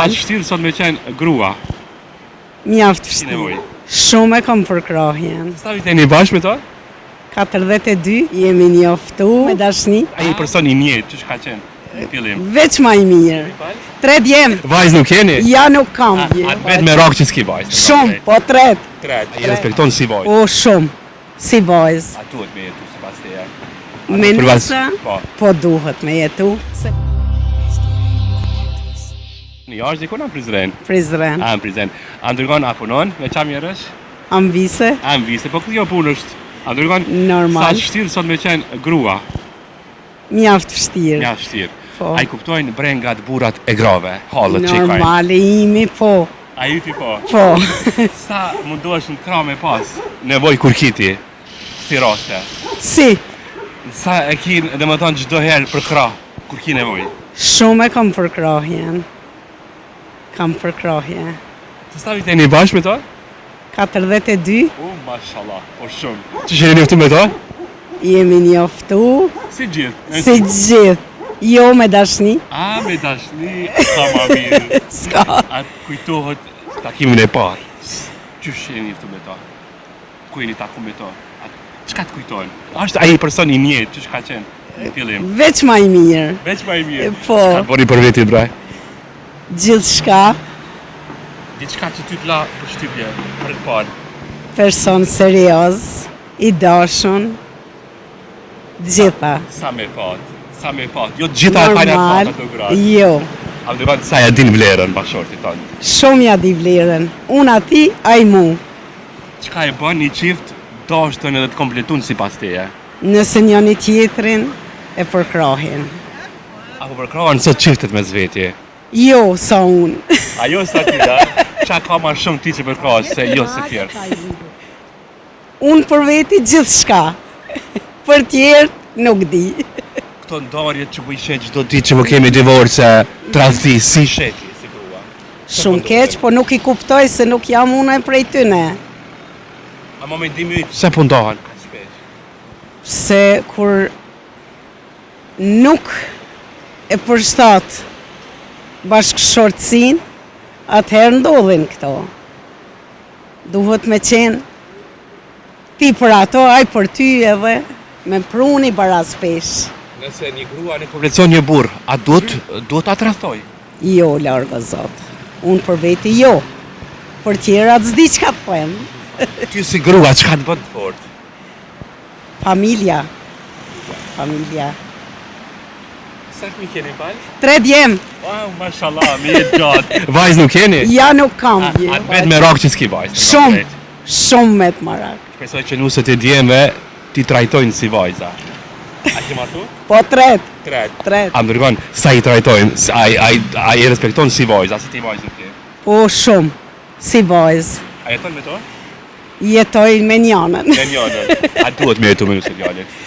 A vështirë sot me qenë grua? Mjaft vështirë. Shumë e kam përkrahjen. Sa vite jeni bashkë me to? 42, jemi njoftu me dashni. Ai person i njëjtë, qysh ka qenë në fillim? Veç ma i mirë. Tre djem. Vajzë nuk keni? Ja nuk kam. A të bet merak që s'ki vajzë? Shumë, po tret. Tret. I respekton si vajzë? O, shumë. Si vajzë. A duhet me jetu sipas teje? Me nuse? Po. Po duhet me jetu. Se... Në jashtë dikun a në Prizren? Prizren. A në Prizren. A ndërgon a punon? Me ça merresh? A në vise? A në vise, po kjo punë është. A ndërgon? Normal. Sa vështirë sot me qenë grua? Mjaft vështirë. Mjaft vështirë. Po. A i kuptojnë brengat burrat e grave, hallet që i kajnë? Normal, imi po. A i ti po? Po. Sa mundohesh në krah me pas nevojë kur ki ti, si raste? Si? Sa e ki, domethonë, çdo herë për krah, kur ki nevojë? Shumë e kam përkrahjen. Kam përkrahje. Sa vite jeni bashkë me to? 42. U, mashallah, po shumë. Qysh jeni njoftu me to? Jemi njoftu. Si gjithë? Si gjithë. Jo me dashni. A, me dashni, sa ma mirë. S'ka. A të kujtohet takimin e parë? Qysh jeni njoftu me to? Ku jeni taku me to? A, çka të kujton? A është ai person i njëjtë, qysh ka qenë në fillim? Veç ma i mirë. Veç ma i mirë. Po. Çka bëni për veti, bre? Gjithçka. Diçka që ty të la përshtypje për të parë. Person serioz, i dashun, gjitha. Sa me pat, sa me pat. Jo gjitha e pajnë atë pat ato gratë. Jo. A më tregon sa ja din vlerën bashkëshortit tënd? Shumë ja di vlerën. Unë atij, ai mu. Çka e bën një çift dashtun edhe të kompletun sipas teje? Nëse njëni tjetrin e përkrahin. A po përkrahen sot çiftet mes veti? Jo, sa unë. A jo sa ti, a? Ça ka ma shumë ti që përkrahesh se jo se tjerë? Unë për veti gjithçka. Për tjerët nuk di. Këto ndarjet që po i sheh çdo ditë që po kemi divorce, tradhti, si i sheh ti si grua? Shumë keq, po nuk i kuptoj se nuk jam unë prej tyne. Ama mendimi yt, pse po ndahen kaq shpesh? Se kur nuk e përshtat bashkëshortësinë, atëherë ndodhin këto. Duhet me qenë ti për ato, ai për ty edhe me pru një baraspeshë. Nëse një grua nuk po vlerëson një burrë, a duhet duhet ta tradhtojë? Jo, larg o Zot. Unë për veti jo. Për tjerat s'di çka të them. Ty si grua, çka të bën të fortë? Familja. Familja. Sa fëmijë keni fal? Tre djem. Wow, mashallah, me jetë gjatë. Vajzë nuk keni? Ja nuk kam. A, a të met merak që s'ki vajzë? Shumë, shumë met merak. Shpresoj që nuset e djemve t'i trajtojnë si vajza. A ke martu? Po tret. Tret. Tret. A më tregon sa i trajtojnë, a, a, a i respekton si vajza, si ti vajzë nuk je? Po shumë, si vajzë. A jeton me to? Jetoj me njanën. Me njanën. A duhet me jetu me nuse djalit?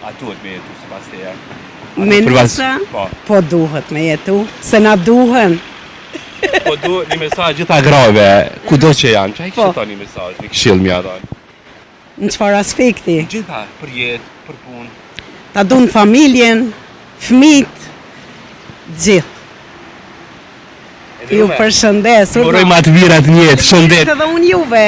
A duhet me jetu sipas teje? Me nuse? Po. Po duhet me jetu, se na duhen. Po du një mesazh gjitha grave, kudo që janë, ça i po. këshillon një mesazh, një këshillë me ja dhënë? Në çfarë aspekti? Gjitha, për jetë, për punë. Ta dun familjen, fmit, gjithë. Ju përshëndes. Uroj ma të mirat në jetë, shëndet. Edhe unë juve.